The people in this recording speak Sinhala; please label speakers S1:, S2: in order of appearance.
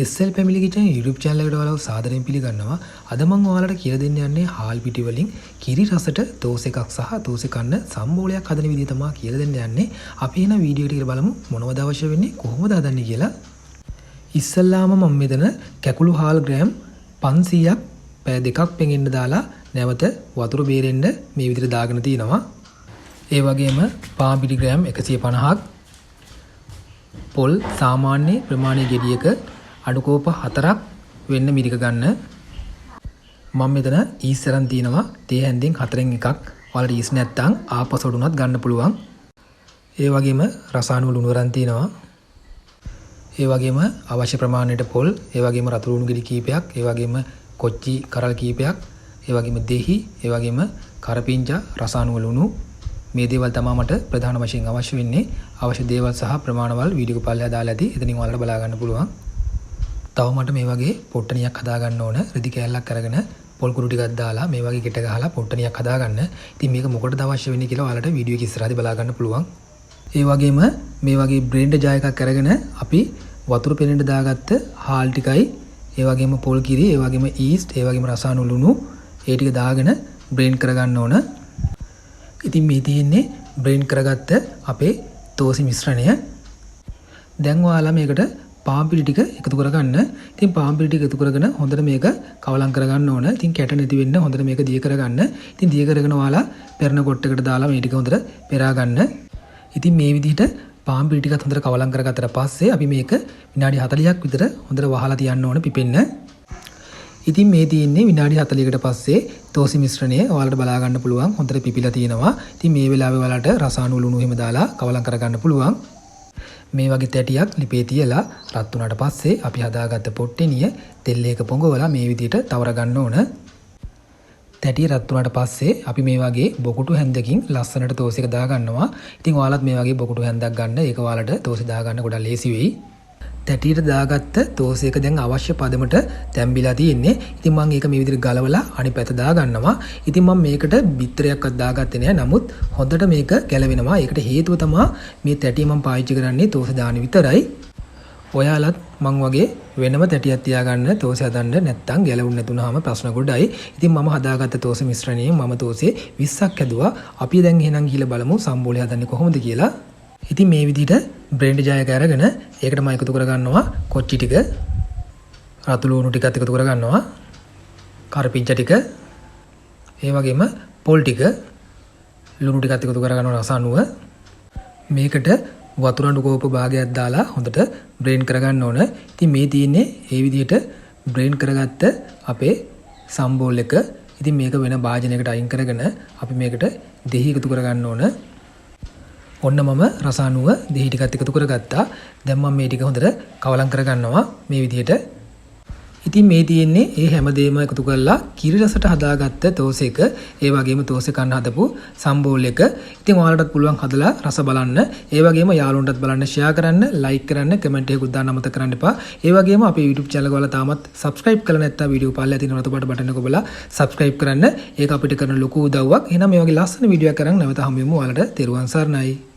S1: SL Family Kitchen YouTube channel එකට ඔයාලව සාදරයෙන් පිළිගන්නවා. අද මම ඔයාලට කියලා දෙන්න යන්නේ හාල් පිටි වලින් කිරි රසට තෝසෙ එකක් සහ තෝසෙ කන්න සම්බෝලයක් හදන විදිය තමයි කියලා දෙන්න යන්නේ. අපි එහෙනම් වීඩියෝ එකට බලමු මොනවද අවශ්‍ය වෙන්නේ, කොහොමද හදන්නේ කියලා. ඉස්සල්ලාම මම මෙතන කැකුළු හාල් ග්‍රෑම් 500ක් පැය දෙකක් පෙඟෙන්න දාලා නැවත වතුර බේරෙන්න මේ විදිහට දාගෙන තිනවා. ඒ වගේම පාන් පිටි ග්‍රෑම් 150ක්, පොල් සාමාන්‍ය ප්‍රමාණය ගෙඩියක අඩුකෝප 4ක් වෙන්න මිරික ගන්න. මම මෙතන ඊස් අරන් තිනවා තේ හැන්දෙන් 4න් එකක්. ඔයාලට ඊස් නැත්තම් ආපසොඩ උනත් ගන්න පුළුවන්. ඒ වගේම රසායනික ලුණු අරන් තිනවා. ඒ වගේම අවශ්‍ය ප්‍රමාණයට පොල්, ඒ වගේම රතු ලුණු ගෙඩි කීපයක්, ඒ වගේම කොච්චි කරල් කීපයක්, ඒ වගේම දෙහි, ඒ වගේම කරපිංචා, රසායනික ලුණු, මේ දේවල් තමයි මට ප්‍රධාන වශයෙන් අවශ්‍ය වෙන්නේ. අවශ්‍ය දේවල් සහ ප්‍රමාණවල් වීඩියෝ එක පල්ලෙහා දාලා ඇති. එතනින් ඔයාලට බලා ගන්න පුළුවන්. තව මට මේ වගේ පොට්ටනියක් හදාගන්න ඕන. රෙදි කෑල්ලක් අරගෙන පොල් කුරු ටිකක් දාලා මේ වගේ කෙට ගහලා පොට්ටනියක් හදාගන්න. ඉතින් මේක මොකටද අවශ්‍ය වෙන්නේ කියලා ඔයාලට වීඩියෝ එක ඉස්සරහදී බලා ගන්න පුළුවන්. ඒ වගේම මේ වගේ බ්ලෙන්ඩර් ජාර් එකක් අරගෙන අපි වතුර පෙනෙන්න දාගත්ත හාල් ටිකයි, ඒ වගේම පොල් කිරි, ඒ වගේම ඊස්ට්, ඒ වගේම රසායන ලුණු, ඒ ටික දාගෙන බ්ලෙන්ඩ් කරගන්න ඕන. ඉතින් මේ තියෙන්නේ බ්ලෙන්ඩ් කරගත්ත අපේ තෝසි මිශ්‍රණය. දැන් ඔයාලා මේකට පාන් පිටි ටික එකතු කරගන්න. ඉතින් පාන් පිටි ටික එකතු කරගෙන හොඳට මේක කවලම් කරගන්න ඕන. ඉතින් කැට නැති වෙන්න හොඳට මේක දිය කරගන්න. ඉතින් දිය කරගෙන ඔයාලා පෙරන කොට්ටකට දාලා මේ ටික හොඳට පෙරා ගන්න. ඉතින් මේ විදිහට පාන් පිටි ටිකත් හොඳට කවලම් කරගත්තට පස්සේ අපි මේක විනාඩි 40ක් විතර හොඳට වහලා තියන්න ඕන පිපෙන්න. ඉතින් මේ තියෙන්නේ විනාඩි 40කට පස්සේ තෝසි මිශ්‍රණය ඔයාලට බලා ගන්න පුළුවන් හොඳට පිපිලා තියෙනවා. ඉතින් මේ වෙලාවේ ඔයාලට රසානු ලුණු එහෙම දාලා කවලම් කරගන්න පුළුවන්. මේ වගේ තැටියක් ලිපේ තියලා රත් වුණාට පස්සේ අපි හදාගත්ත පොට්ටෙනිය තෙල් එක පොඟවලා මේ විදිහට තවර ගන්න ඕන. තැටිය රත් වුණාට පස්සේ අපි මේ වගේ බොකුටු හැන්දකින් ලස්සනට තෝසෙ එක දාගන්නවා. ඉතින් ඔයාලත් මේ වගේ බොකුටු හැන්දක් ගන්න. ඒක ඔයාලට තෝසෙ දාගන්න ගොඩක් ලේසි වෙයි. තැටියට දාගත්ත තෝසෙ එක දැන් අවශ්‍ය පදමට තැම්බිලා තියෙන්නේ. ඉතින් මම ඒක මේ විදිහට ගලවලා අනිත් පැත්ත දාගන්නවා. ඉතින් මම මේකට බිත්තරයක්වත් දාගත්තේ නෑ. නමුත් හොඳට මේක ගැලවෙනවා. ඒකට හේතුව තමා මේ තැටිය මම පාවිච්චි කරන්නේ තෝසෙ දාන විතරයි. ඔයාලත් මං වගේ වෙනම තැටියක් තියාගන්න තෝසෙ හදන්න, නැත්තම් ගැලවුන්නේ නැතුනහම ප්‍රශ්න ගොඩයි. ඉතින් මම හදාගත්ත තෝසෙ මිශ්‍රණයෙන් මම තෝසෙ 20ක් හැදුවා. අපි දැන් එහෙනම් ගිහලා බලමු සම්බෝලේ හදන්නේ කොහොමද කියලා. ඉතින් මේ විදිහට බ්ලෙන්ඩර් ජාර් එක අරගෙන ඒකට මම එකතු කරගන්නවා කොච්චි ටික, රතු ලුණු ටිකත් එකතු කරගන්නවා, කරපිංච ටික, ඒ වගේම පොල් ටික, ලුණු ටිකත් එකතු කරගන්නවා රස අනුව. මේකට වතුර අඬු කෝප භාගයක් දාලා හොඳට බ්ලෙන්ඩ් කරගන්න ඕන. ඉතින් මේ තියෙන්නේ ඒ විදිහට බ්ලෙන්ඩ් කරගත්ත අපේ සම්බෝල් එක. ඉතින් මේක වෙන භාජනයකට අයින් කරගෙන අපි මේකට දෙහි එකතු කරගන්න ඕන. ඔන්න මම රස අනුව දෙහි ටිකත් එකතු කරගත්තා. දැන් මම මේ ටික හොඳට කවලම් කරගන්නවා මේ විදිහට. ඉතින් මේ තියෙන්නේ ඒ හැමදේම එකතු කරලා කිරි රසට හදාගත්ත තෝසෙ එක, ඒ වගේම තෝසෙ කන්න හදපු සම්බෝල් එක. ඉතින් ඔයාලටත් පුළුවන් හදලා රස බලන්න. ඒ වගේම යාළුවන්ටත් බලන්න ෂෙයා කරන්න, ලයික් කරන්න, කමෙන්ට් එකකුත් දාන්න අමතක කරන්න එපා. ඒ වගේම අපේ YouTube channel එක ඔයාලා තාමත් subscribe කරලා නැත්නම් වීඩියෝ පල්ලෙහා තියෙන රතු පාට බටන් එක ඔබලා subscribe කරන්න. ඒක අපිට කරන ලොකු උදව්වක්. එහෙනම් මේ වගේ ලස්සන වීඩියෝ එකක් අරන් නැවත හමු වෙමු. ඔයාලට තෙරුවන් සරණයි.